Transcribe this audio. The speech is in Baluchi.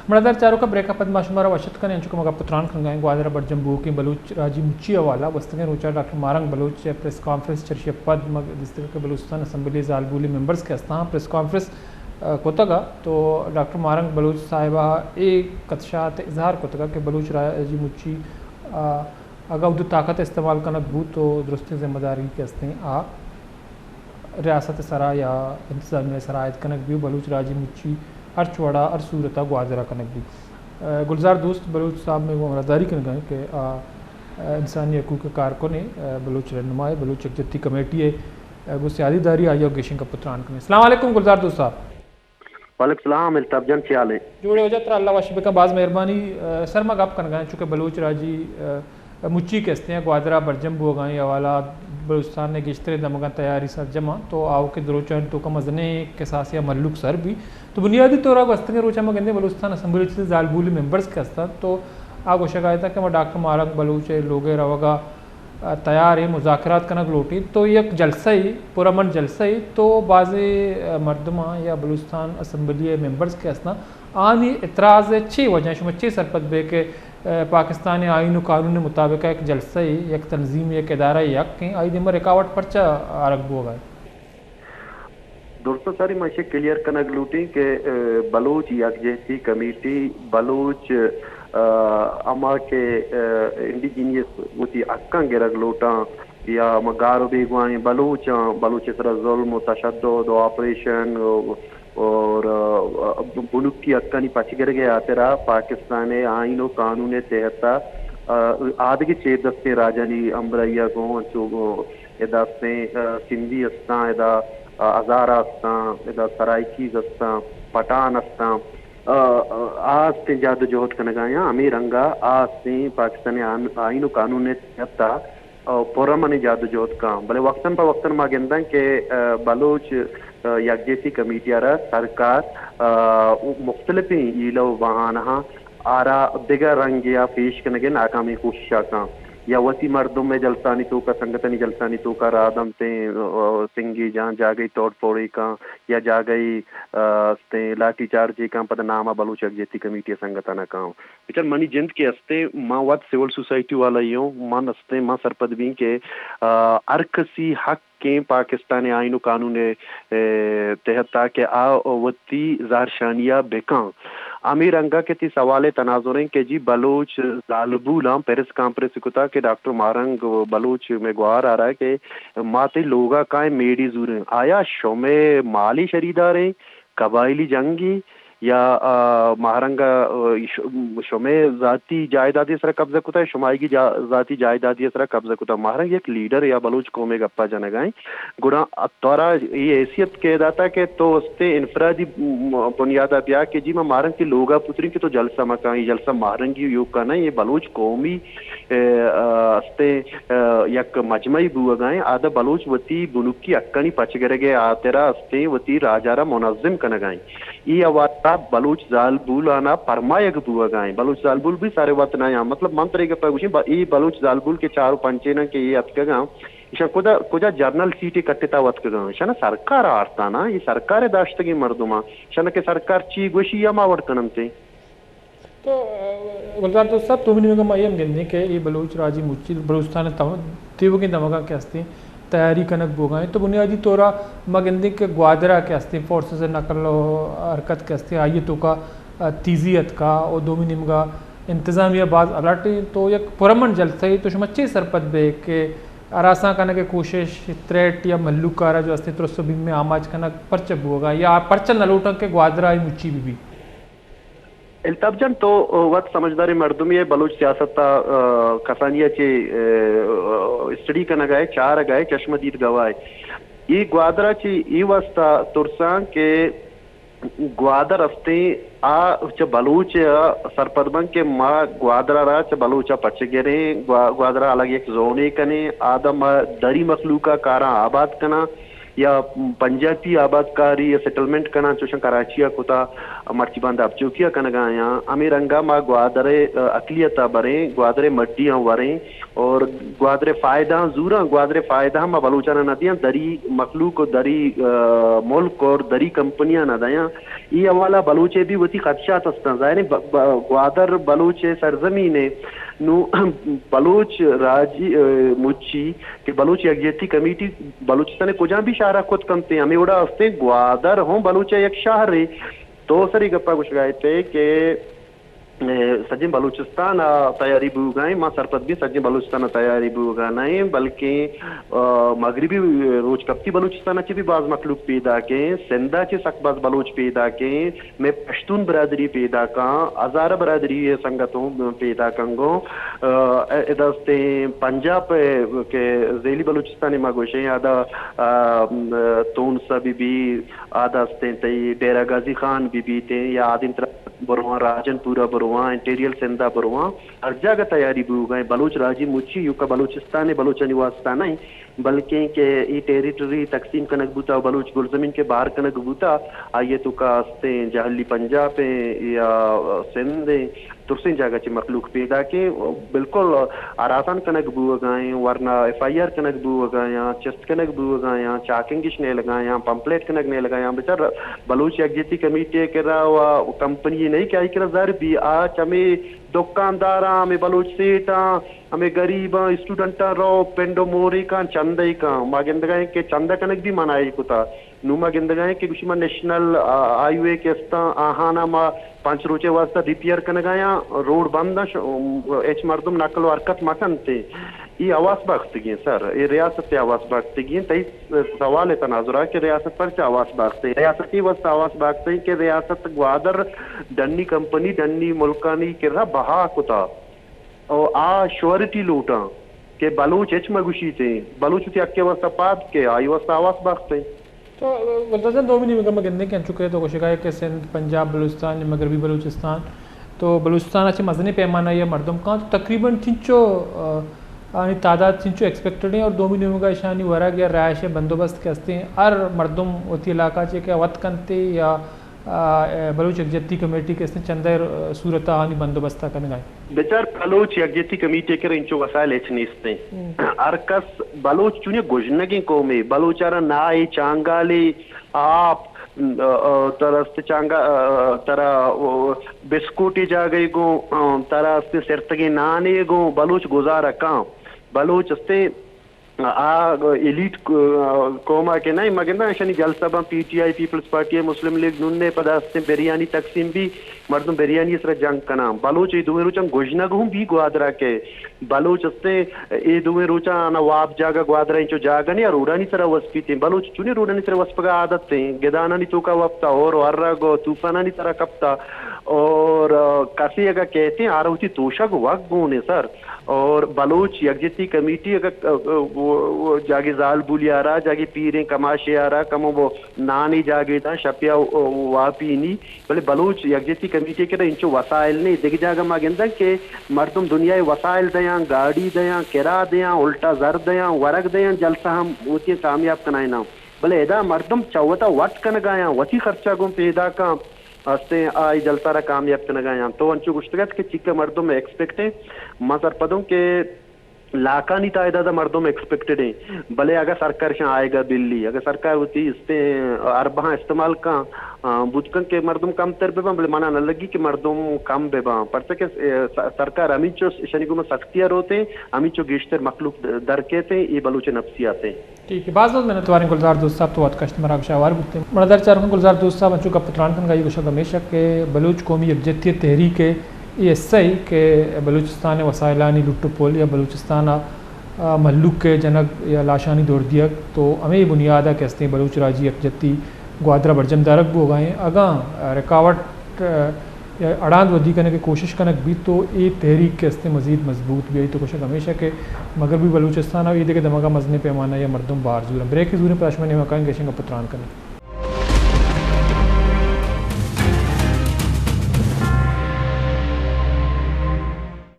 مڑادار چاروکاں، بریک ءَ پد ما شمارا وش اتک کنیں، انچو کہ ما گپ ءُ تران کنگا ایں گوادر ءَ برجم بوؤکیں بلوچ راجی مچی ءِ حوالہ ءَ۔ گوستگیں روچ ءَ ڈاکٹر ماہرنگ بلوچ ءِ پریس کانفرنس، چرشی ءَ پد ما دیستگ کہ بلوچستان اسمبلی ءِ زالبولیں ممبرز کہ استاں، پریس کانفرنس، ءَ، کتگ ءَ، تو ڈاکٹر ماہرنگ بلوچ صاحب ءَ اے خدشات ءِ اظہار کتگ ءَ کہ بلوچ راجی مچی، ءَ، اگاں اود ءَ طاقت استعمال کنگ بوت تو درستیں ذمہ داری کہ استیں آ ریاست ءِ سرا یا انتظامیہ ءِ سرا عائد کنگ بیت، بلوچ راجی مچی ہرچ وڑا ہر صورتا گوادر ءَ کنگ بیت۔ ءَ، گلزار دوست بلوچ صاحب مئے گوں ہمراہداری کنگا ایں کہ آ، ءَ، انسانی حقوق ءِ کارکنے، ءَ، بلوچ رہنمائے، بلوچ یکجہتی کمیٹی ءِ، ءَ، گوں سیادی داری، آئی ءَ گیشیں گپ ءُ تران کنیں۔ السلام علیکم گلزار دوست صاحب۔ وعلیکم السلام الطاف جان، چے حال ایں؟ جوڑ ئے واجہ، ترا اللہ وش بکن، باز مہربانی۔ ءَ، سر ما گپ کنگا ایں، چونکہ بلوچ راجی، ءَ، مچی کہ استیں گوادر ءَ برجم بوگا ایں، حوالہ بلوچستان ءِ گیشتریں دمگاں تیاری سرجم اَنت، تو آؤکیں دروچانی توکا مزنیں کساسے ءَ مہلوک سر بی۔ تو بنیادی طور ءَ گوستگیں روچاں ما گندیں بلوچستان اسمبلی ءِ چیزیں زالبولیں ممبرز کہ استاں، تو آ گوشگا اتاں کہ ما ڈاکٹر ماہرنگ بلوچ ءِ لوگ ءِ روگا ءَ، تیار ایں، مذاکرات کنگ لوٹیں، تو یک جلسہ ئے، پرامن جلسہ ئے، تو بازیں، ءَ، مردماں یا بلوچستان اسمبلی ءِ ممبرز کہ استاں، آنی اعتراض ءِ چے وجہ ایں؟ شما چے سرپد بئے کہ، ءَ، پاکستان ءِ آئین ءُ قانون ءِ مطابق یک جلسہ ئے، یک تنظیم، یک ادارہ ئے یک ایں، آئی دیما رکاوٹ پرچا آرگ بوگا ایں؟ درست ساری ما ایشی کلیئر کنگ لوٹیں کہ، ءَ، بلوچ یکجہتی کمیٹی، بلوچ، ءَ، ہما کہ، ءَ، انڈیجینئس وتی حقاں گرگ لوٹاں یا ہما گار ءُ بیگواہیں بلوچاں، بلوچ ءِ سرا ظلم ءُ تشدد ءُ آپریشن ءُ، اور، ءَ، بنکی حقانی پچ گرگ ءِ ہاترا پاکستان ءِ آئین ءُ قانون ءِ تحت ءَ، ءَ، آدگہ چیر دستیں راجانی ہمراہی ءَ گوں انچو گوں ادا استیں، ءَ، سندھی استاں، ادا، ءَ، ہزارہ استاں، ادا سرائیکیز استاں، پٹھان استاں، ءَ، ءَ، آ استیں جد ءُ جہد کنگا یاں، ہمے رنگا آ استیں پاکستان ءِ آن-، آئین ءُ قانون ءِ تحت ءَ، ءَ، پرامنیں جد ءُ جہد کاں۔ بلے وقتاً پہ وقتاً ما گنداں کہ، ءَ، بلوچ، ءَ، یکجہتی کمیٹی ءَ را سرکار، ءَ، مختلفیں حیلہ ءُ بہانہاں آرا دگہ رنگے ءَ پیش کنگ ءِ ناکامیں کوشش ءَ کاں، یا وتی مردم ءِ جلسانی توکا، سنگتانی جلسانی توکا راہ دنتیں، ءَ، سنگے جاں جاگہے توڑ پھوڑے کاں یا جاگہے، ءَ، استیں لاٹھی چارجے کاں، پدا نام ءَ بلوچ یکجہتی کمیٹی ءِ سنگتاں نہ کاں۔ بچار منی جند کہ استیں، من وت سول سوسائٹی والا ہی اوں، من استیں، من سرپد بیں کہ، ءَ، ہر کسی حق کہ پاکستان ءِ آئین ءُ قانون ءِ، ءَ، تحت ءَ کہ آ وتی زہرشانی ءَ بکن۔ ہمے رنگ ءَ کہ تئی سوال ءِ تناظر ایں کہ جی بلوچ زالبولاں پریس کانفرنس کتا کہ ڈاکٹر ماہرنگ بلوچ مئے گوہار آرا کہ ما تئی لوگ ءَ کائیں میڑی زوریں۔ آیا شمئے مالی شریدار ایں؟ قبائلی جنگی یا، آ، ماہرنگ ءَ، آ، ش-، شمئے ذاتی جائیدادے سرا قبضہ کتا، شمائیگی جا-، ذاتی جائیدادے سرا قبضہ کتا۔ ماہرنگ یک لیڈر یا بلوچ قومے گپا جنگا ایں۔ گڑا ترا اے حیثیت کہ داتا کہ تو استیں انفرادی، م-، بنیادا بیا کہ جی ما ماہرنگ تئی لوگا پتریں کہ تو جلسہ مکن، اے جلسہ ماہرنگی یوکا نہ، اے بلوچ قومی، اے، آ، استیں، آ، یک مجمعی بوگا ایں۔ آدا بلوچ وتی بنکی حقانی پچ گرگ ءِ ہاترا استیں وتی راج ءَ را منظم کنگا ایں۔ اے حوالہ ءَ بلوچ زالبولانا پرمایگ بوگا ایں۔ بلوچ زالبول بھی سارے وت نہ آں۔ مطلب، من ترے گپا گوشیں، با-، اے بلوچ زالبول کہ چار ءُ پنچیناں کہ اے اتکگاں، ایشاں کجا، کجا جنرل سیٹے کٹتا وتکگاں؟ ایشانا سرکار آرتانا، اے سرکار داشتگیں مردماں۔ ایشانا کہ سرکار چی گوشی، ہما وڑ کننتے۔ تو، ءَ، گلزار دوست صاحب، دومی نیمگا ما اے ہم گندیں کہ اے بلوچ راجی مچی بلوچستان ءِ تم-، تیوگیں دمگاں کہ ہستیں تیاری کنگ بوگا ایں۔ تو بنیادی طورا ما گندیں کہ گوادرا کہ ہستیں فورسز نقل و حرکت کہ ہستیں، آئی توکا، ءَ، تیزی اتکا و دومی نیمگا انتظامیہ باز الرٹ ایں۔ تو یک پرامن جلسہ اے، تو شما چے سرپد بے کہ ہراساں کنگ ءِ کوشش، تھریٹ یا مھلوک ءَ را جو ہستیں ترس و بیم ءِ آماچ کنگ پرچہ بوگا یا پرچہ نہ لوٹاں کہ گوادرا اے مچی بہ بی؟ الطاف جان، تو وت سمجھداریں مردمے ئے، بلوچ سیاست ءَ، آ، کسانی ءَ چہ، آ، اسٹڈی کنگ ءَ ئے، چارگ ءَ ئے، چشم دید گواہ ئے۔ اے گوادر ءَ چہ اے واسطہ ترساں کہ گوادر استیں، آ چہ بلوچ ءَ سرپد بنت کہ ما گوادر ءَ را چہ بلوچ ءَ پچ گریں، گوا-، گوادر ءَ الگ یک زونے کنیں، آ داں ما دری مخلوق ءَ کاراں آباد کناں۔ یا پنجابی آبادکاری یا سیٹلمنٹ کناں، چوشاں کراچی ءَ کتا، مرچی باندا اپچوکیا کنگا آیاں۔ ہمے رنگا ما گوادر ءِ، آ، اقلیت ءَ بریں، گوادر ءِ مڈیاں وریں اور گوادر ءِ فائدہ آں زوراں، گوادر ءِ فائدہ ما بلوچاں نہ دیاں، دری مخلوق و دری، آ، ملک اور دری کمپنیاں نہ دیاں۔ اے حوالہ بلوچ ءَ بھی وتی خدشات استاں۔ ظاہر ہے ب-، ب-، گوادر بلوچ ءِ سرزمین ہے۔ نو بلوچ راجی، آ، مچی کہ بلوچ یکجہتی کمیٹی بلوچستان ءِ کجام بھی شہر ءَ کت کنت، ہمے وڑا استیں گوادر ہوں بلوچ ءِ یک شہرے۔ تو سر اے گپا گوشگا ات ئے کہ، اے، سجیں بلوچستان ءَ تیاری بوگا ایں، ما سرپد بی سجیں بلوچستان ءَ تیاری بوگا نہ ایں، بلکیں، آ، مغربی روچ کپتی بلوچستان ءَ چہ بھی باز مخلوق پیداک ایں، سندھ ءَ چہ سک باز بلوچ پیداک ایں، مئے پشتون برادری پیداک آں، ہزارہ برادری ءِ سنگت ہوں پیداک آں گوں۔ آ، ادا استیں پنجاب ءِ کہ ذیلی بلوچستان ءَ ما گوشیں، ادا، آ، تونس بی بی، ادا استیں تئی ڈیرہ غازی خان بی بیتیں یا آدینترا برواں، راجن پورا برواں، انٹیریل سندھ ءَ برواں، ہر جاگہ تیاری بوگا ایں۔ بلوچ راجی مچی یوکا بلوچستان ءِ بلوچانی واسطہ نہ ایں، بلکیں کہ اے ٹیریٹری تقسیم کنگ بوتا، بلوچ گلزمین کہ بہر کنگ بوتا، آئی ءِ توکا استیں جہلی پنجاب ایں یا سندھ ایں، درسیں جاگہ چہ مخلوق پیداک ایں۔ بالکل ہراسان کنگ بوگا ایں، ورنا ایف آئی آر کنگ بوگا یاں، چست کنگ بوگا یاں، چاکنگ اش نیلگا یاں، پمپلیٹ کنگ نیلگا یاں۔ بچار بلوچ یکجہتی کمیٹی ءِ کرا و کمپنی نہیں کہ آئی کرا زر بی، آ چمے دکانداراں، ہمے بلوچ سیٹاں، ہمے گریباں، اسٹوڈنٹاں رو پنڈ و موریکاں، چندے کاں۔ ما گندگا ایں کہ چندہ کنگ بھی منع ای کتا۔ نوں ما گندگا ایں کہ گوشی ما نیشنل، آ، ہائی وے کہ استاں، آہانا ما پنچ روچے واسطہ ریپیئر کنگا یاں، روڈ بند ایں، ش-، ہچ مردم نقل و حرکت مکنت۔ اے حواس باختگی ایں سر، اے ریاست ءِ حواس باختگی ایں۔ تئی سوال ءِ تناظرہ کہ ریاست پرچا حواس باخت ایں؟ ریاست اے واسطہ حواس باخت ایں کہ ریاست گوادر ڈنی کمپنی، ڈنی ملکانی کرا بہا کتا۔ او آ شیورٹی لوٹاں کہ بلوچ ہچ مہ گوشیت ایں، بلوچ وتی حق ءِ واسطہ پاد کہ آئی واسطہ حواس باخت ایں۔ تو گلزار جان، دومی نیمگ ءَ ما گندیں کہ انچو کہ تو گوشگا ئے کہ سندھ، پنجاب، بلوچستان، مغربی بلوچستان، تو بلوچستان ءَ چہ مزنیں پیمانہ ءَ مردم کاں، تو تقریباً چنچو، آ، آنی تعداد چنچو ایکسپیکٹڈ ایں اور دومی نیمگ ءَ اشانی ورگ یا رہائش ءِ بندوبست کہ استیں، ہر مردم وتی علاقہ چہ کہ وت کنت یا، آ، بلوچ یکجہتی کمیٹی کہ استیں چندہ ءِ صورت ءَ آنی بندوبست ءَ کنگا ایں؟ بچار، بلوچ یکجہتی کمیٹی ءِ کرا انچو وسائل ہچ نیست ایں۔ ہر کس، بلوچ چونیں گژنگیں قومے، بلوچ ءَ را ناہے، چانگالے، آپ، ا، ا، ترا است چانگا، ا، ترا، او، بسکوٹے جاگہے گوں، ا، ترا است سرتگیں نانے گوں، بلوچ گزارہ کاں۔ بلوچ استیں آ ایلیٹ ق-، قوم ءَ کہ نہ، مگنداں اشانی جلسہ باں، P T I, Peoples Party, Muslim League Noon ءَ پدا استیں بریانی تقسیم بی، مردم بریانی ءِ سرا جنگ کناں۔ بلوچ اے دوئیں روچاں گژنگ ہوں بی گوادر ءَ کہ بلوچ استیں اے دوئیں روچاں آنا واب جاگہ گوادر ءَ انچو جاگہ نے، روڈانی سرا وسپیتیں۔ بلوچ چونیں روڈانی سرا وسپگا عادت ایں، گدانانی توکا وپتا، ہور و ہرگ و طوفانانی سرا کپتا اور، آ، کسے اگا کہتیں آرا وتی توشگ وگ گون ایں سر۔ اور بلوچ یکجہتی کمیٹی اگہ، ا، ا، و، و، جاگے زالبولے ءَ را، جاگے پیریں کماشے ءَ را، کمو وہ نانی جاگے داں، شپیا و، و، واپینی، بلے بلوچ یکجہتی کمیٹی ءِ کرا انچو وسائل نے۔ دگہ جاگہ ما گنداں کہ مردم دنیا ءِ وسائل دیاں، گاڑی دیاں، کرا دیاں، الٹا زر دیاں، ورگ دیاں، جلسہ ہم وتی کامیاب کنائیناں۔ بلے ادا مردم چہ وتا وت کنگایاں، وتی خرچہ گوں پیداکاں۔ استیں آ اے جلسہ را کامیاب کنگا انت۔ تو انچو گوشتگ ات کہ چیکہ مردم ایکسپیکٹ ایں، من سرپدوں کہ لاکھانی تعداد ءَ مردم ایکسپیکٹڈ ایں، بلے اگاں سرکار شان آئیگا بلی، اگاں سرکار وتی استیں ارباں استعمال کن، آ، بوت کن کہ مردم کم تر بہ باں، بلے منا نہ لگی کہ مردم کم بہ باں، پرچہ کہ، اے، س-، سرکار ہمینچو شنی گوما سختی ءَ روت ایں، ہمینچو گیشتر مخلوق در کیت ایں، اے بلوچ نفسیات ایں۔ ٹھیک ہے، باز باز منت واریں گلزار دوست صاحب، تو وت کشت مراگش ءَ ہوار بوتیں۔ مڑدار چاروکاں، گلزار دوست صاحب انچو گپ تران کنگا اے گوشگ ہمیش ات کہ بلوچ قومی یکجہتی ءِ تحریک ءِ اے حصہ ءَ کہ بلوچستان ءِ وسائلانی لٹ و پل یا بلوچستان ءَ، آ، مھلوک ءِ جنگ یا لاشانی دور دیگ، تو ہمے بنیاد ءَ کہ استیں بلوچ راجی یکجہتی گوادر ءَ برجم دارگ بوگا ایں۔ اگاں، آ، رکاوٹ، آ، یا اڑاند ودی کنگ ءِ کوشش کنگ بیت تو اے تحریک کہ استیں مزید مضبوط بیت۔ تو گوشگ ہمیش ات کہ مغربی بلوچستان ءَ اے دگہ دمگاں مزنیں پیمانہ ءَ مردم بہر زوراں۔ بریکے زوریں، پدا شمئے نیمگا کائیں، گیشیں گپ ءُ تران کنیں۔